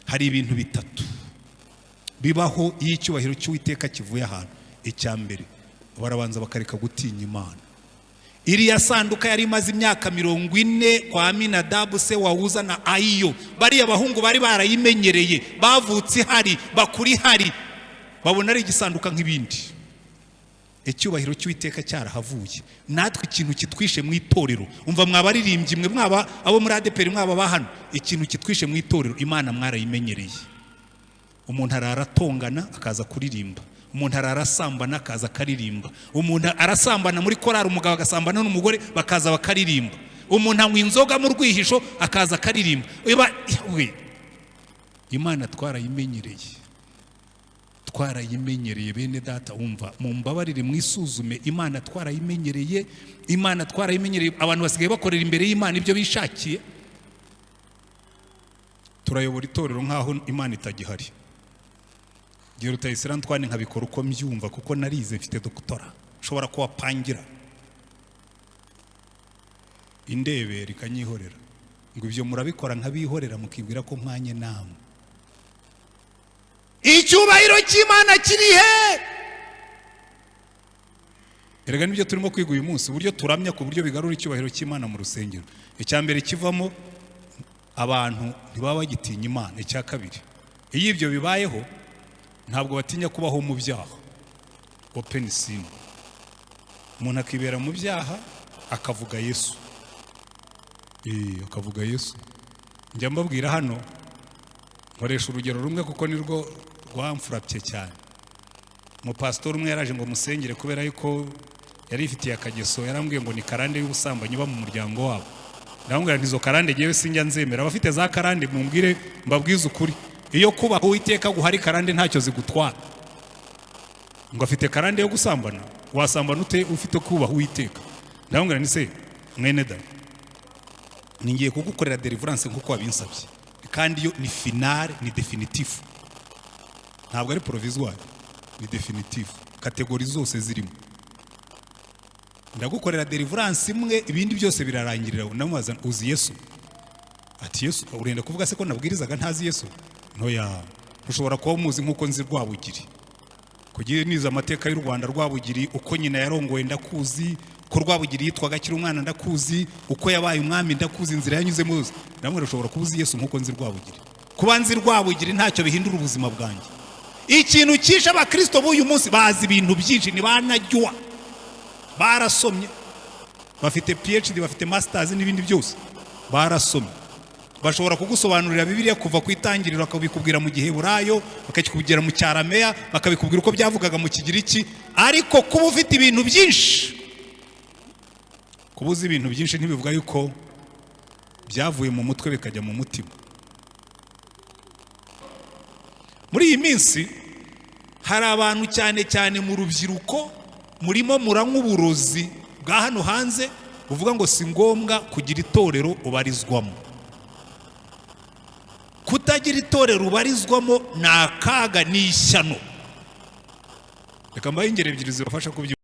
Hari ibintu bitatu bibaho iyo icyubahiro cy'Uwiteka kivuye ahantu. Icya mbere, barabanza bakareka gutinya Imana. Iriya sanduka yari imaze imyaka 40 kwa Aminadabu se wa Uza na Ahiyo. Bariya bahungu bari barayimenyereye, bavutse ihari, bakura ihari, babona ari igisanduka nk'ibindi. Icyubahiro cy'Uwiteka cyarahavuye. Natwe ikintu kitwishe mu itorero, umva, mwabaririmbyi mwe, mwaba abo muri ADEPR, mwaba ba hano, ikintu kitwishe mu itorero, Imana mwarayimenyereye. Umuntu arara atongana akaza kuririmba, umuntu arara asambana akaza akaririmba, umuntu arasambana muri korari, umugabo agasambana n'umugore bakaza bakaririmba, umuntu anywa inzoga mu rwihisho akaza akaririmba. We, Imana twarayimenyereye, twarayimenyereye. Bene data, wumva, mumbabarire mwisuzume. Imana twarayimenyereye, Imana twarayimenyereye. Abantu basigaye bakorera imbere y'Imana ibyo bishakiye. Turayobora itorero nk'aho Imana itagihari. Ngira Rutayisire Antoine, nkabikora uko mbyumva kuko narize, mfite doctorat, nshobora kubapangira indebera ikanyihorera, ngo ibyo murabikora nkabihorera, mukibwira ko mpanye namwe. Icyubahiro cy'Imana kiri he? Erega nibyo turimo kwiga uyu munsi, uburyo turamya ku buryo bigarura icyubahiro cy'Imana mu rusengero. Icya mbere kivamo, abantu ntibaba bagitinya Imana. Icya kabiri, iyo ibyo bibayeho, ntabwo batinya kubaho mu byaha, open sin. Umuntu akibera mu byaha akavuga Yesu, akavuga Yesu. Njya mbabwira hano, nkoresha urugero rumwe kuko nirwo rwamfurapye cyane. Umupasitori umwe yaraje ngo musengere kubera yuko yari ifitiye akageso. Yarambwiye ngo ni karande y'ubusambanyi iba mu muryango wabo. Ndamubwira nti: "Izo karande ngewe sinjya nzemera. Abafite za karande mumbwire mbabwize ukuri, iyo kubaha Uwiteka guhari, karande ntacyo zigutwara." Ngo afite karande yo gusambana. Wasambana ute ufite kubaha Uwiteka? Ndamubwira nti: "Se mwene da, ningiye kugukorera deliverance nk'uko wabinsabye, kandi yo ni finale, ni définitif, ntabwo ari provisoire, ni définitif, catégories zose zirimo. Ndagukorera deliverance imwe, ibindi byose birarangirira." Ndamubaza: "Uzi Yesu?" Ati: "Yesu? Urenda kuvuga se ko nabwirizaga ntazi Yesu?" Ntoya, ushobora kuba umuzi nk'uko nzi Rwabugiri, kugira nize amateka y'u Rwanda. Rwabugiri, uko nyina yarongoye ndakuzi, uko Rwabugiri yitwaga akiri umwana ndakuzi, uko yabaye umwami ndakuzi, inzira yanyuzemo yose. Ndamubwira: "Ushobora kuba uzi Yesu nk'uko nzi Rwabugiri. Kuba nzi Rwabugiri ntacyo bihindura ubuzima bwanjye." Ikintu cyishe abakristo b'uyu munsi, bazi ibintu byinshi, ntibanajywa, barasomye, bafite PhD, bafite masters n'ibindi byose, barasomye, bashobora kugusobanurira Bibiliya kuva ku itangiriro, bakabikubwira mu Giheburayo, bakakikubwira mu Cyarameya, bakabikubwira uko byavugaga mu Kigiriki. Ariko kuba ufite ibintu byinshi, kuba uzi ibintu byinshi, ntibivuga yuko byavuye mu mutwe bikajya mu mutima. Muri iyi minsi hari abantu, cyane cyane mu rubyiruko, murimo muranywa uburozi bwa hano hanze buvuga ngo si ngombwa kugira itorero ubarizwamo. Kutagira itorero ubarizwamo ni akaga, ni ishyano. Reka mbahe ingero ebyiri zibafasha kubyumva.